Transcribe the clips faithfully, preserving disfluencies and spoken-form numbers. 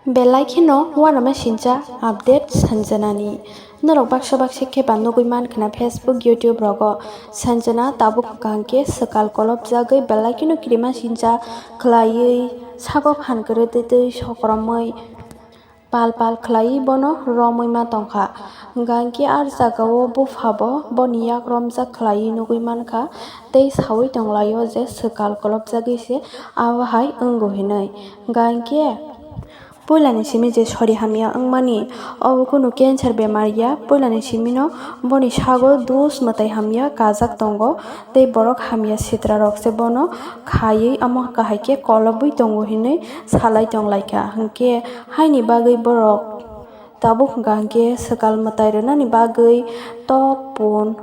Belai kheno uanama sincha update Sanjanani. Norok baksa baksa khe ba nugui mankha na Facebook, YouTube rogo Sanjana tabuk hwnkha hwnkhe swkal kolopjagwi belai kheno kirima sincha khlaiwi sago phan kwrwi twi twi sokromwi pal pal khlaiwi bono romwi ma tongkha. Hwnkha hwnkhe ar jagao buphabo boni yak romjak khlaiwi nugui mankha tei saui tonglaio je swkal kolopjagwi se abo hai wngo hinwi. Hwnkha hwnkhe puilani simi je sori hamya wngmani, obo kunu cancer bemar ya, puilani simino boni sago dus mwtai hamya kajak tongo, tei borok hamya sitrarok se bono khaiwi omo kahai khe kolobwi tongo hinwi salai tonglaikha. Hinkhe haini bagwi borok tabuk hwnkha hinkhe swkal mwtai rwnani bagwi tok pun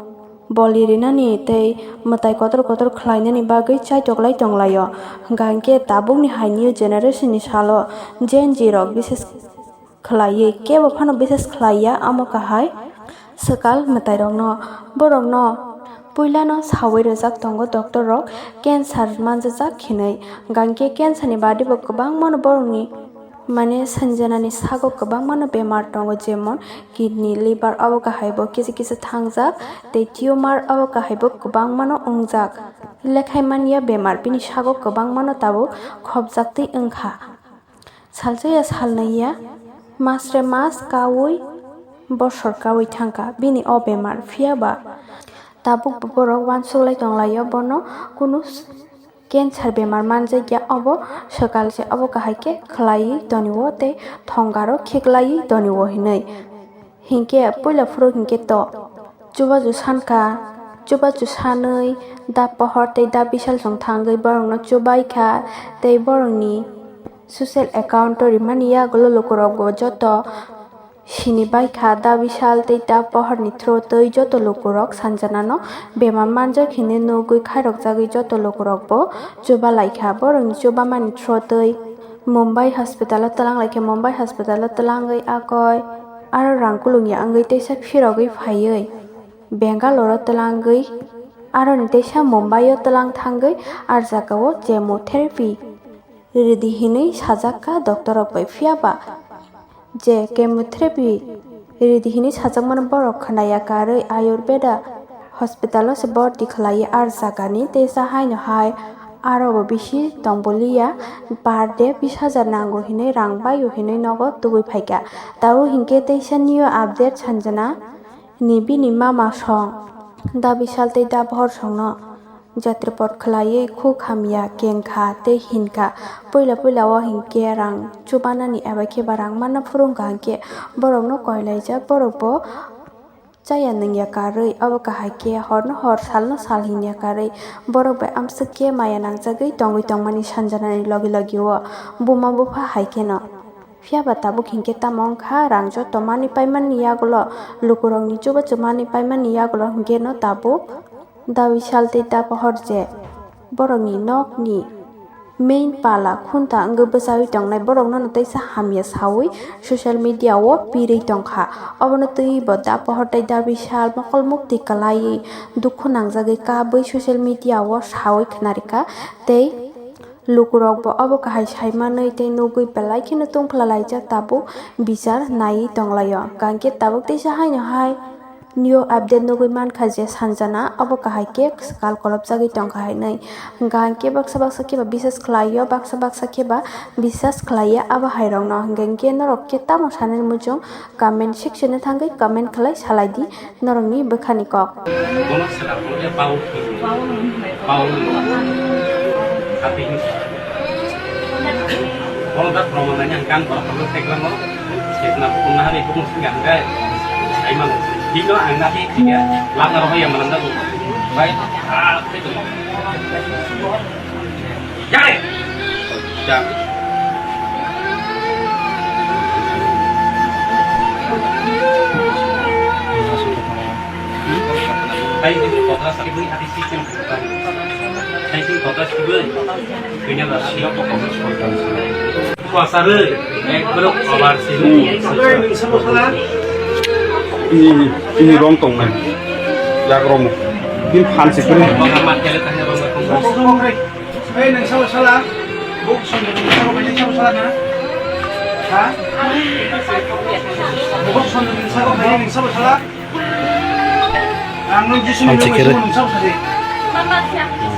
boli rinani tei mwtai kotor kotor khlainani bagwi chaitoklai tonglaio. Hwnkha hinkhe tabukni hai new generation ni salo Gen Z rok bises khlaiwi kebo phano bises khlaiya omo kahai swkal mwtairokno. Borokno puilano saui rwjak tongo doctor rok cancer manjajak hinwi. Hwnkha hinkhe cancer ni badibo kwbangmano borokni mane Sanjanani sago kwbangmano bemar tongo, jemon kidney, liver, abo kahaibo kisa kisa thangjak, tei tumor abo kahaibo kwbangmano wngjak. Lekhai manya bemar bini sago kwbangmano tabuk khopjaktwi wngkha. Salsaya salnaiya, masre mas kaui, bosor kaui thangkha bini o bemar, phiyaba tabukbo borok uansuklai tonglaio bono kunu cancer bemar manjakya, obo swkal se obo kahai khe khlaiwi tonio tei thongaro khiklaiwi tonio hinwi. Hinkhe puila phuru hinkhe to chubachu sankha, chubachu sanwi da pohor tei da bisal chwng thangwi borokno chubaikha tei borokni social account o rimani yagulo lukurokbo joto sini baikha da bisal tei da pohorni through twi joto lukurok Sanjanano bemar manjak hinwi nugwi khairokjagwi joto lukurokbo chubalaikha. Borokni chubamani through twi Mumbai hospital o twlanglaikha, Mumbai hospital o twlangwi akoi aro rang kulungya wngwi teisa phirogwi phaiwi Bangalore o twlangwi aroni teisa Mumbai o twlang thangwi ar jagao chemotherapy ridi hinwi sajak kha doctor rok bai, phiyaba je chemotherapy ridi hinwi sajakmano borok khwnaya karwi Ayurveda hospital o se borti khlaiwi ar jagani teisa haino hai aro bo bisi tongbo liya, per day bis hajar nango hinwi rang baio hinwi nogo tubui phaikha. Tabuk hinkhe teisa new update Sanjana ni bini mama song da bisal tei da bohor songno Jatripot khlaiwi khuk hamya kengkha tei hinkha, puila puila o hinkhe rang chubanani eba khe ba rang manna phuru wngkha hinkhe borokno koilaijak, borokbo chaya nungya karwi, obo kahai khe horno hor salno sal hinya karwi borok bai amswk khe maya nangjagwi tongwi tongmani Sanjanani logi logi o buma bupha hai kheno. Phiyaba tabuk hinkhe tamo wngkha, rang joto manwi paimani yagulo, lukurokni chubachu manwi paimani yagulo hinkheno tabuk da bisal tei da pohor je borokni nokni main pala khunta wngwi bwchaui tongnai borokno no teisa hamya saui social media o pirwi tongkha. Obono twibo da pohor tei da bisal mokol mukti kwlaiwi dukhu nangjagwi kabwi social media o saui khwnarikha tei lukurokbo obo kahai saimanwi tei nugwi belai kheno tungphla laijak, tabuk bichar naiwi tonglaio. Hwnkhe tabuk teisa haino hai new update nugwi mankha je Sanjana obo kahai khe swkal kolopjagwi tongkha hinwi. Hwnkhe baksa baksa kheba bisas khlaio, baksa baksa kheba bisas khlaiya abo hairokno. Hwnkhe norok khe tamo sanani muchung comment section o thangwi comment khlai salai di norokni bwkhani kok. Bono sela, bono ya bau, bau, bau. Tapi ini. Bono dak promo nanya kan bono perlu tek lamo. Sejna pun hari pun singgang deh. Ayo mau. Dino anak ini tiga. Lama roh yang menanda tu. Baik. Ah, itu. Jai. Jai. Kuasarwi, ekbaru obar sini. Ini, ini rong tongnai. Yak rong. Ini phan se kiri. Hey, nang sabo sala. Bok song nang sabo sala, nang sabo sala na? Ha? Bok song nang sabo, nang sabo sala. Ang nung Jisu ni nang sabo sala.